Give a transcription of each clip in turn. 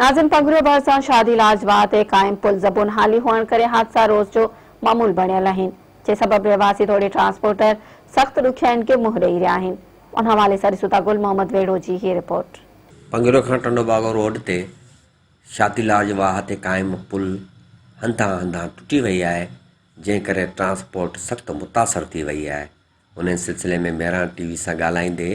ناظم پنگريو ڀرسان شادي لاج واهه تي قائم پل زبون حالي هئڻ ڪري حادثا روز جو معمول بڻيل آهن، جنهن سبب رهواسي توڙي ٽرانسپورٽر سخت ڏکيائين کي منهن ڏئي رهيا آهن. ان حوالي سان ڏسون ٿا گل محمد ويڙهو جي هي رپورٽ. پنگريو کان ٽنڊوباگو روڊ تي شادي لاج واهه تي قائم پل هنڌان هنڌان ٽٽي وئي آهي، جنهن ڪري ٽرانسپورٽ سخت متاثر ٿي وئي آهي. انهي سلسلي ۾ مهراڻ ٽي وي سان ڳالهائيندي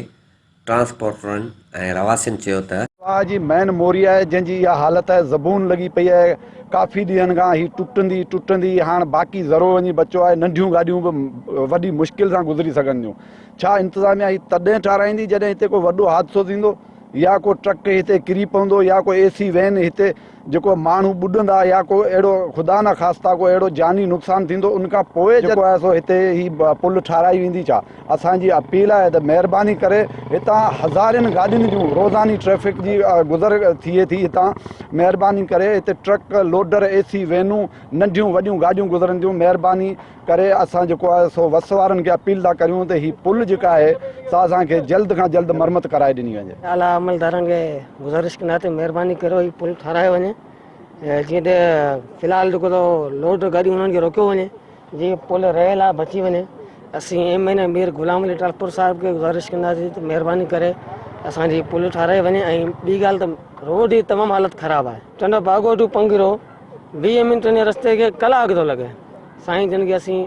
ٽرانسپورٽرن ۽ رهواسين چيو ته. واهه جي مين موري آهي جنهن جي اها حالت آهي زبون لڳي پئي آهي ڪافي ڏينهن کان هي ٽٽندي ٽٽندي هاڻ باقي ذرو وڃي بچيو آهي ننڍيون گاڏيون به وڏي مشڪل سان گذري سگهن ٿيون ڇا انتظاميا هي تڏهن ٺاراهيندي جڏهن هتي ڪو وڏو حادثو ٿيندو يا ڪو ٽرڪ هتي ڪري پوندو يا ڪو اي سي وين هتي جيڪو ماڻهو ٻڏندا يا ڪو اهڙو خدا نه خواسته ڪو اهڙو جاني نقصان ٿيندو ان کان پوء جيڪو آهي سو هتي هي پل ٺاهرائي ويندي ڇا اسان جي اپيل آهي ته مهرباني ڪري هتان هزارين گاڏين جون روزاني ٽريفڪ جي گذر ٿئي ٿي هتان مهرباني ڪري هتي ٽرڪ لوڊر اي سي وينون ننڍيون وڏيون گاڏيون گذرن ٿيون مهرباني ڪري اسان جيڪو آهي سو وس وارن کي اپيل ٿا ڪريون ته هي پل جيڪا آهي سا اسان کي جلد کان جلد مرمت ڪرائي ڏني وڃي. اعليٰ عملدارن کي گذارش ڪندا ته مهرباني ڪريو هي پل ٺارايو وڃي جيئن ته في الحال جيڪو تو لوڊ گاڏيون انهن کي روڪيو وڃي جيئن پل رهيل آهي بچي وڃي اسين M N A Mir Ghulam Ali Talpur صاحب کي گذارش ڪنداسين ته مهرباني ڪري اسان جي پل ٺاراهي وڃي ۽ ٻي ڳالهه ته روڊ جي تمام حالت خراب آهي ٽنڊو باگو ٽو پنگرو 20 منٽن جي رستي کي ڪلاڪ ٿو لڳي. سائين جن کي اسين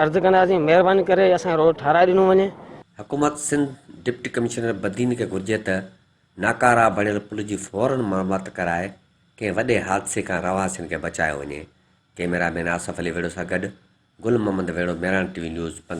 عرض ڪنداسين مهرباني ڪري اسان جو روڊ ٺاهرائي ڏنو وڃي. حڪومت سنڌ ڊپٽي ڪمشنر بدين کي گهرجي ته ناڪارا بڻيل پل جي فورن مرمت ڪرائي ڪنهن وڏي حادثي کان رهواسين کي بچايو وڃي. ڪئميرا مين آصف علي ويڙهو سان گڏ Gul Muhammad Wehro Mehran T V news.